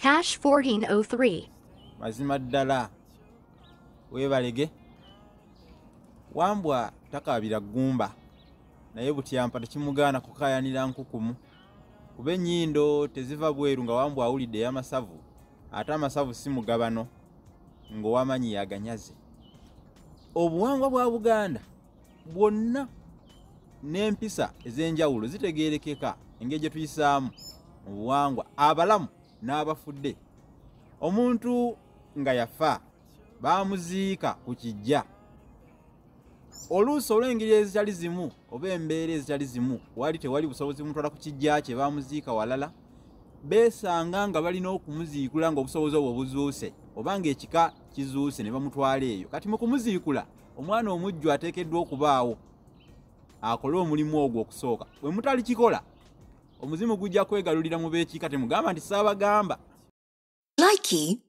Hash 1403. Mazima ddala weebalege. Wambwa takaabira ggumba, naye butyampa tekimugaana kukaayanira nkukumu, kuba ennyindo teziva bweru nga Wambwa awulidde ey'amasavu, ate amasavu si mugabano ng'ow'amaanyi y'aganyaze. Obuwangwa bwa Buganda bwonna n'empisa ez'enjawulo zitegeerekeka engeri gye tuyisaamu mu buwangwa abalamu n'abafudde. Omuntu nga yafa baamuziika ku kiggya. Oluusi olw'engeri ezitali zimu oba embeera ezitali zimu wali tewali busobozi bumutwala ku kiggya kye, baamuziika walala, beesanga nga balina okumuziikula ng'obusobozi obwo buzuuse oba ng'ekika kizuuse ne bamutwala eyo. Kati mu kumuziikula omwana omujjwa ateekeddwa okubaawo akole omulimu ogwo okusooka. Bwe mutalikikola omuzimu gujja kwegalulira mu b'ekika, temugamba nti ssaabagamba. Likey.